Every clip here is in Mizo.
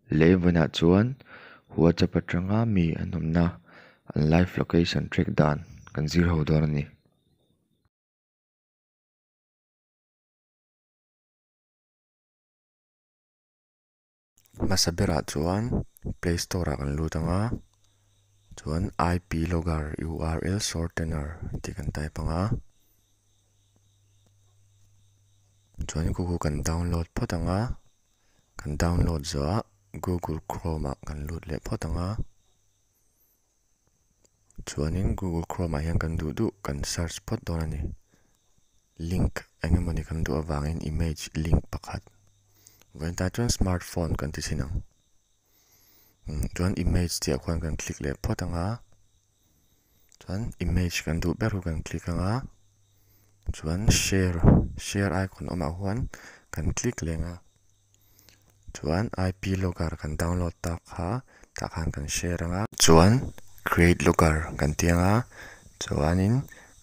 Lehvanah chuan WhatsApp atanga mi an awmna an live location track dan kan zir ho dawn a ni. Hmasa berah chuan play store ah kan lut ang a chuan ip logger url shortener tih kan type ang a chuan khu khu kan download phawt ang a kan download zawh ah google chrome ah kan lut leh phawt ang a chuanin google chrome ah hian kan duh duh kan search phawt dawn a ni link eng emawni kan duh avangin image link pakhat vawiin tah chuan smartphone kan ti chhin ang chuan image tih ah khuan kan click leh phawt ang a chuan image kan duh ber chu kan click ang a chuan share share icon awmah khuan kan click leh ang a chuan ip logger kan download tak kha tah khan kan share ang a chuan create logger kan ti ang a chuanin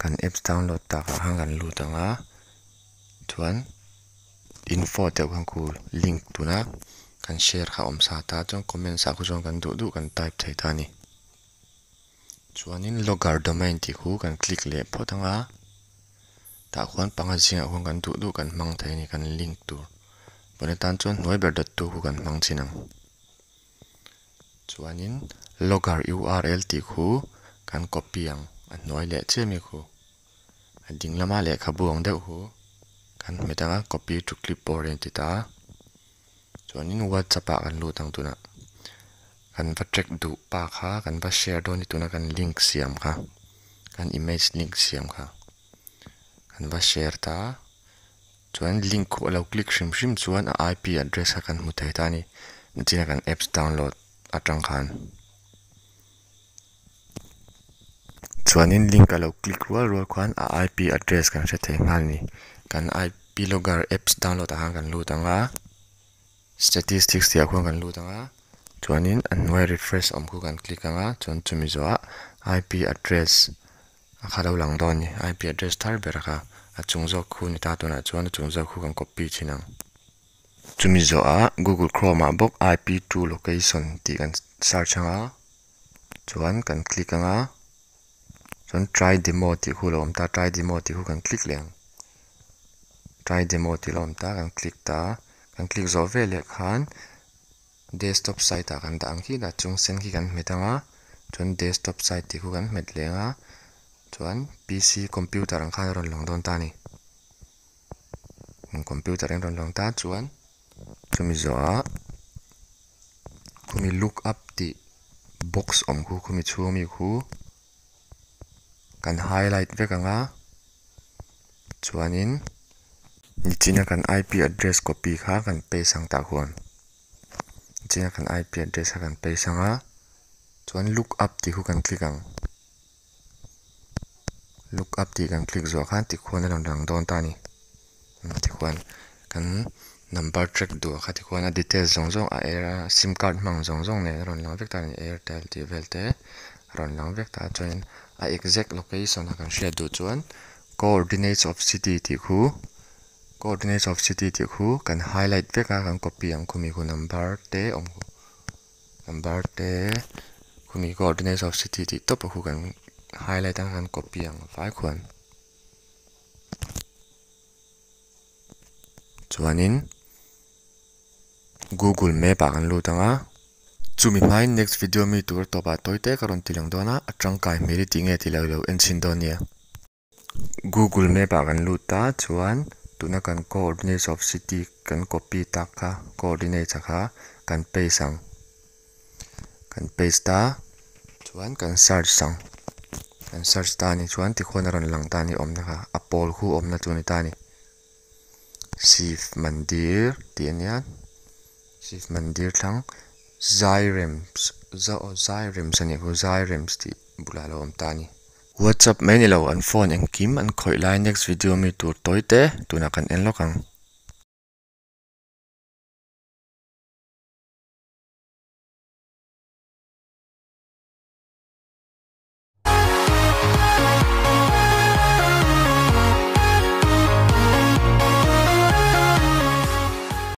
kan apps download takah khan kan lut ang a chuan info tih ah khuan khu link tuna kan share kha a awm sa ta chuan comments ah khu chuan kan duh duh kan type thei ta a ni chuanin logger domain tih khu kan click leh phawt ang a tah khuan panga zingah khuan kan duh duh kan hmang thei a ni kan link tur pawn atan chuan hnuai ber dawttu khu kan hmang chin ang chuanin logger url tih khu kan copy ang a hnuai leh chiah ami khu a ding lama lehkhabu ang deuh hu kan hmet ang a copy to clipboard a inti ta a chuanin whatsapp ah kan lut ang tunah kan va track duh pa kha kan va share dawn ni tuna kan link siam kha kan image link siam kha kan va share ta a chuan link khu a lo click hrim hrim chuan a ip address kha kan hmu thei ta a ni nichina kan apps download atang khan. Chuanin link a lo click rual rual khuan a ip address kan hre thei nghal a ni kan ip logger apps download ah khan kan lut ang a statistics tih ah khuan kan lut ang a chuanin a hnuai refresh awm khu kan click ang a chuan chumi zawhah ip address a kha lo lang dawn a ni ip address thar ber kha a chung zawk khu ni ta tunah chuan a chung zawk khu kan copy thin ang. Chumi zawhah google chrome ah bawk ip to location tih kan search ang a. Chuan kan click ang a chuan try demo tih khu a lo awm ta try demo tih khu kan click leh ang try demo tih a lo awm ta kan click ta a kan click zawh veleh khan desktop site ah kan dah ang khi dah chung sen khi kan hmet ang a chuan desktop site tih khu kan hmet leh ang a chuan pc computer ang khan a rawn lang dawn ta a ni computer in rawn lang ta chuan chumi zawhah khumi look up tih box awm khu khumi chhung ami khu kan highlight vek ang a chuanin nichina kan ip address copy kha kan paste ang tah khuan nichina kan ip address kha kan paste ang a chuan look up tih khu kan click ang look up tih kan click zawh khan tikhuan a rawn lang dawn ta a ni tikhuan kan number track duh kha tikhuan a details zawng zawng a air a sim card hmang zawng zawng nen a rawn lang vek ta a ni airtel tih vel te a rawn lang vek ta chuanin a exact location a kan hriat duh chuan coordinates of city tih khu coordinates of city tih khu kan highlight vek a kan copy ang khumi khu number te awm khu number te khumi coordinates of city tih tawp a khu kan highlight ang kan copy ang vai khuan. Chuanin google map ah kan lut ang a chumi hmain next video mi tur tawpah tawi te ka rawn ti lang dawn a a tangkai hmel hi tih nge tih lo ilo en chhin dawn nia. Google map ah kan lut a chuan tuna kan coordinates of city kan copy tak kha coordinates a kha kan paste ang kan paste a chuan kan search ang kan search ta a nih chuan tikhuan a rawn lang ta a ni awmna kha a pawl khu awmna chu a ni ta a ni Shiv Mandir tih a nia Shiv Mandir thlang Zairems Zairems a nih khu Zairems tih bulah a lo awm ta a ni. Whatsapp mai ni lo an phone engkim an khawih lai next video mi tur tawi te tunah kan en lawk ang.